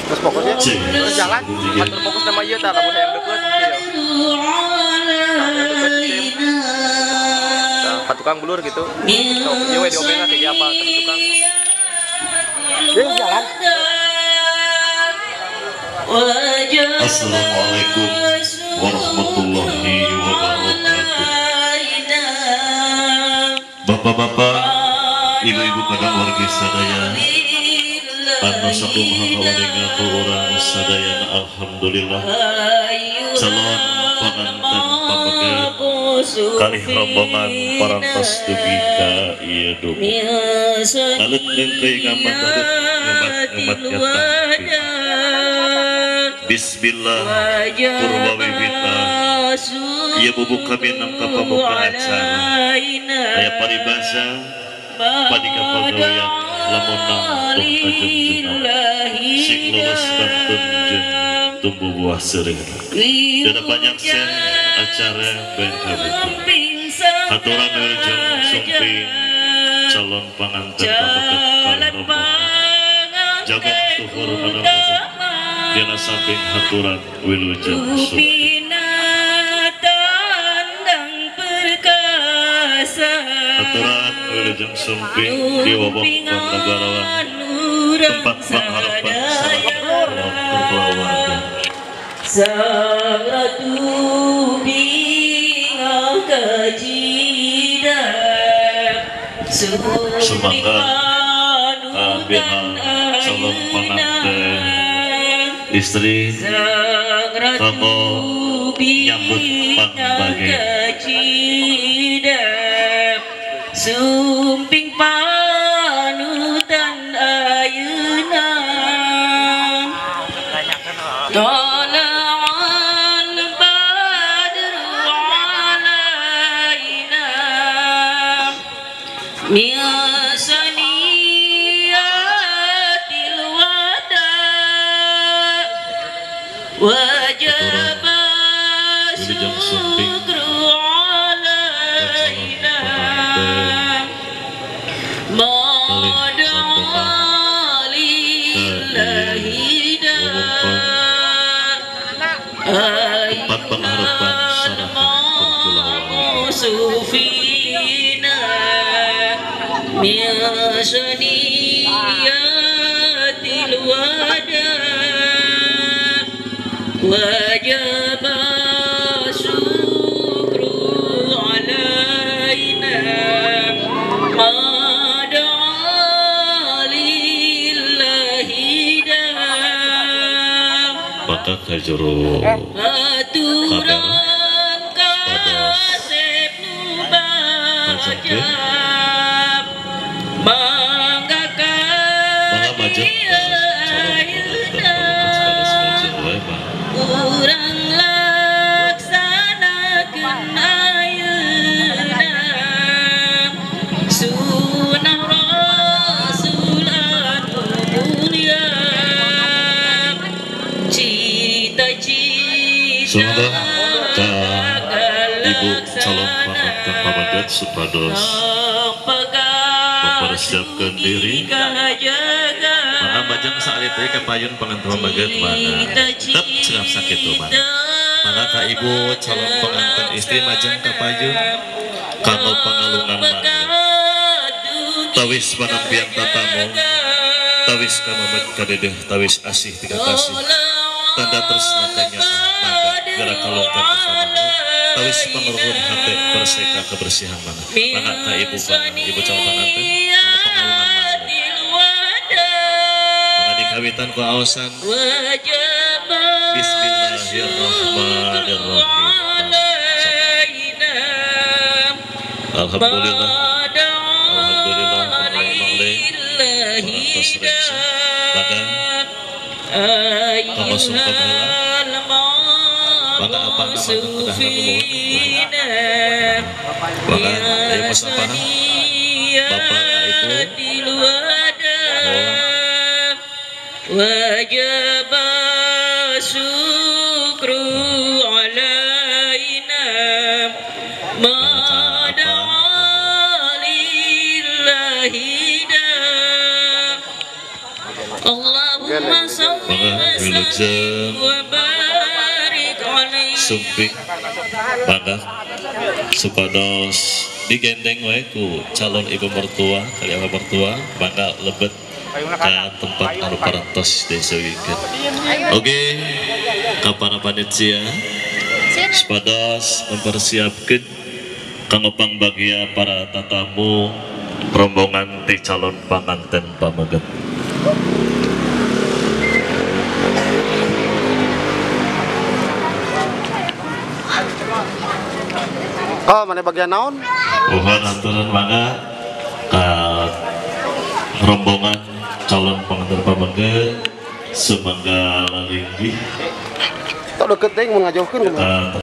Terus fokusnya terus jalan, atur fokus nama ieu tah lamun hayang deukeut kieu. Tah tukang bulur gitu. Sok ieu we diobrolna kayak apa ka tukang. Dia jalan. Assalamualaikum warahmatullahi wabarakatuh. Bapak-bapak, ibu-ibu kadang warga sadaya, anu sakumaha kawaninga ku urang sadayana alhamdulillah. Calon panganten pamegat kalih rombongan parantos dugi ka ieu dumu. Alut ngeungkeuy ngamat alut ngemat-ngemat nyata. Bismillah purwa wiwita ieu bubuk kami ka pamuka acara aya paribasa padika pagawean lamun nangtung kajungjungan sing lulus bantun jeung tumbuh buah seureuna dina panyaksen acara ben kabuka haturan wilujeng sumping calon panganten pamegat kalih rombongan jagong tuhur manamuna dina samping haturan wilujeng sumping haturan wilujeng sumping di wewengkon negarawan tempat pengharapan sareng keluarga. Sang Ratu bingah kajida sumangga kabehan calon pengantin istri kanggo nyambut pangbage. Sumping panutan ayeuna tola'al badru alaina min saniyatil wada wajaba syukru alaina tempat pengharapan sarahan kulawarga sufina min saniyatil wada wajaba syukru alaina ma da'a lillahi da maka kajero aturan kasep nu bajab mangga ka urang laksanakeun ayeuna sunah Rasul anu mulia cita-cita semoga ka ibu calon panganten pamegat supados mempersiapkan diri maka majeng saalit teh ka payun panganten pamegat mana tetep cenah sakitu mah maka ka ibu calon pengantin istri majeng ka payun kanggo pangalungan manuk tawis panampian tatamu tawis kamamet kadedeh tawis asih tiga kasih tanda tresna kanyaah mangga gerak kalongkan ka tawis pangrurun hate perseka kebersihan mana mangga ka ibu ibu calon pengantin kanggo pangalungan manuk mangga dikawitan ku aosan Bismillahirrahmanirrahim. Alhamdulillah, alhamdulillah, maka kanggo sungkem heula maka apa nama kedah maka ayo musafahan bapak ibu wajib syukru alaina ma da'a lillahi da Allahumma sholli wa sallim wa barik alaihi. Sumping mangga supados digendeng wae ku calon ibu mertua kali abah mertua mangga lebet ka tempat anu parantos disewikeun. Oke, ka para panitia supados mempersiapkeun kanggo pangbagia para tatamu rombongan ti calon panganten pameget. Oh, mana bagian naon? Mohon aturan mangga ka rombongan calon pengantin pameget sumangga lalinggih. Tok deket teh mun ngajauhkeun kumaha?